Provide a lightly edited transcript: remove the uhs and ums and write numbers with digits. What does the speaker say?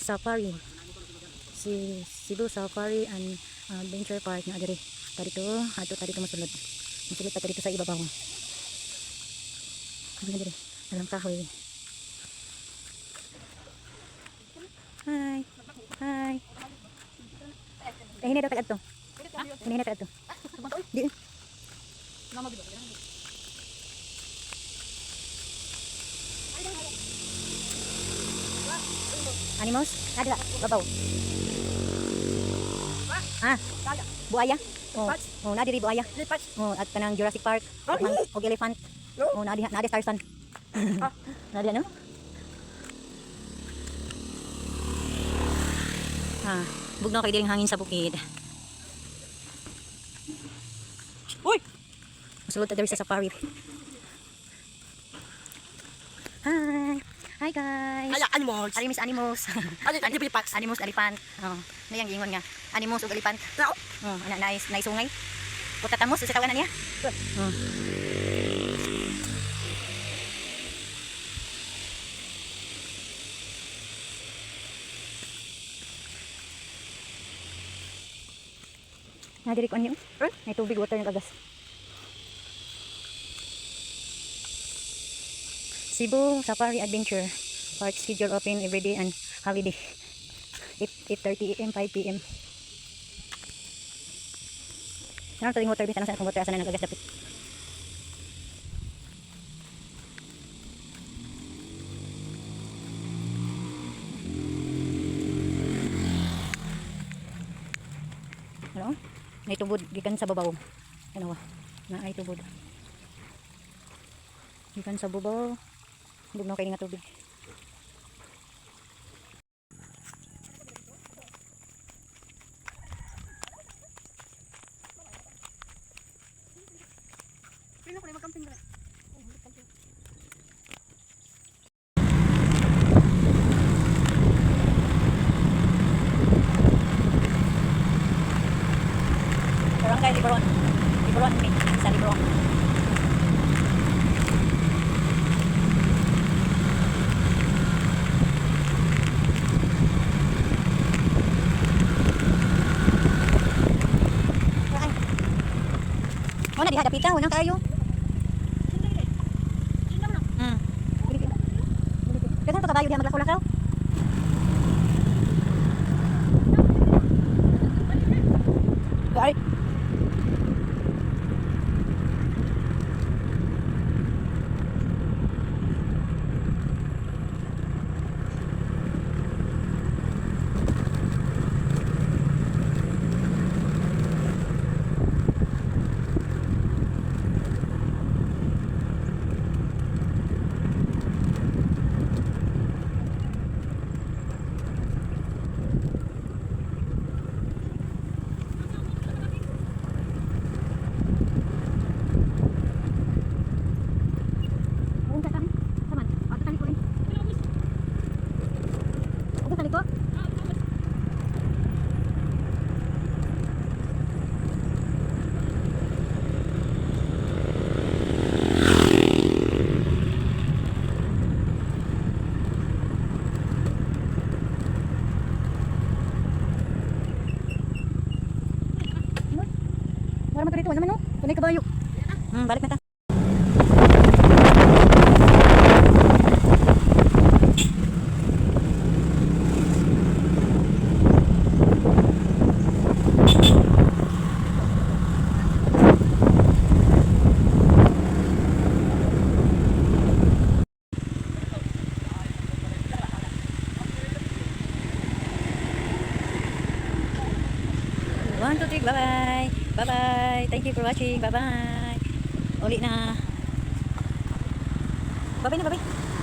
Safari. Si Cebu Safari and Adventure Park na diri. Ta dito, adto ta dito mosulod. Mosulod ta dito sa ibabaw. Ano na diri? Alam kahoy. Hi. Hi. Eh, hinay daw tag adto. Hinay tag adto. Di. Animals? Ah, dira. Babaw. Ah, buaya. Oh, oh, naa diri buaya. Oh, at kanang Jurassic Park, og elephant. Oh, naa diha, naa diha Tarzan. Naa diha, no? Ah, bugnaw kay diring hangin sa bukid. Uy! Musulod ta diri sa safari. Hi. Hi, guys. Ala, animals. Animals, animals. Ano, ano, pats? Animals, elephant. Oh, nayang ingon nga. Animals ug elephant. Nao. Oh, ana nice, nice sungay. Putatamos sa tawanan niya. Oh. Na diri ko niyo. May tubig, water nagagas. Cebu Safari Adventure Park schedule open every day and holiday. 8 8:30 AM, 5 PM. Ano to yung water bit? Ano sa akong water? Asa na nagagas dapit? Ano? May tubod gikan sa babaw. Ano wa? Na ay tubod. Gikan sa babaw. Bugnaw kay nga tubig. Pino ko na magkamping na. Barangay Liberon. Liberon mi sa Liberon. Ay. Wala diha dapita, wala kayo. Daghan pa kabayo diha maglakaw-lakaw. Ay. Unsa kami? Taman. Ato tani ko rin. Ato tani ko? Wala man to dito, wala man no. Tunay kabayo. Balik na ta. One, two, three, bye-bye. Bye-bye. Thank you for watching. Bye-bye. Uli na. Bye-bye na, bye-bye.